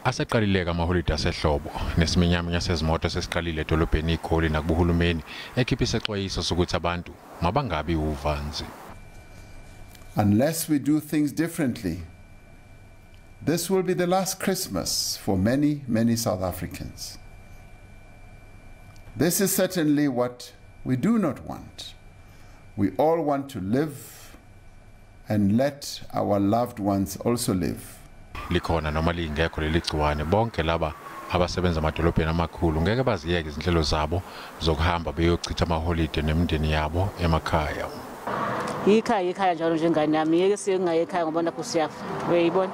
Aseqalile-ke amaholide asehlobo nesiminyaminya sezimoto sesiqalile edolobheni iGoli nakubuhulumeni ekhipha isexwayiso sokuthi abantu mabangabi uvanzi. Unless we do things differently, this will be the last Christmas for many, many South Africans. This is certainly what we do not want. We all want to live and let our loved ones also live. Likhona noma lingekho leli gciwane, bonke laba abasebenza emadolobheni amakhulu ngeke baziyeke izinhlelo zabo zokuhamba beyochitha amaholide nemindeni yabo emakhaya. Ikhaya ikhaya njalo njengane yami, yeke singaye ekhaya ngoba nakho siyafa, uyayibona.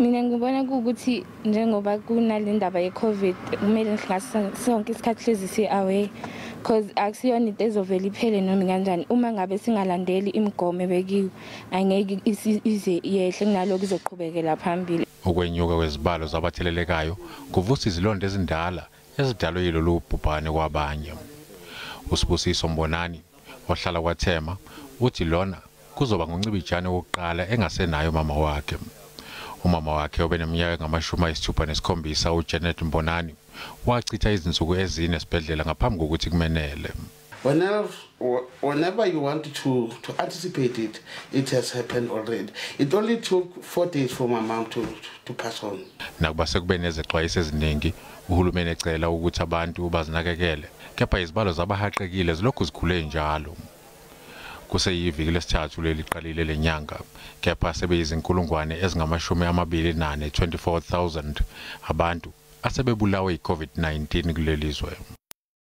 Mina ngibona ukuthi njengoba kunale ndaba ye-COVID, kumele sonke isikhathi hlezi si-aware, because akusiyona into ezovela iphele noma kanjani. Uma ngabe singalandeli imigomo ebekiwe, angeke ize yehle, kunalokho izoqhubekela phambili. Ukwenyuka kwezibalo zabathelelekayo kuvusa izilonda ezindala ezidalwe yilolu bhubhane kwabanye. USibusiso Mbonani ohlala kwaThema uthi lona kuzoba nguncibijane wokuqala engasenayo umama wakhe. Umama wakhe obeneminyaka engama-67, uJanet Mbonani, wachitha izinsuku 4 esibhedlela ngaphambi kokuthi kumenele. Whenever you want to anticipate it, it has happened already. It only took 4 days for my mom to pass on. Nakuba sekube nezexwayiso eziningi, uhulumeni ecela ukuthi abantu bazinakekele, kepha izibalo zabahaqekile zilokhu zikhule njalo. Kuseyiviki lesithathu leli qalile lenyanga, kepha sebeyizinkulungwane ezingama-24, 24,000 abantu asebebulawe yi-COVID-19 kuleli zwe.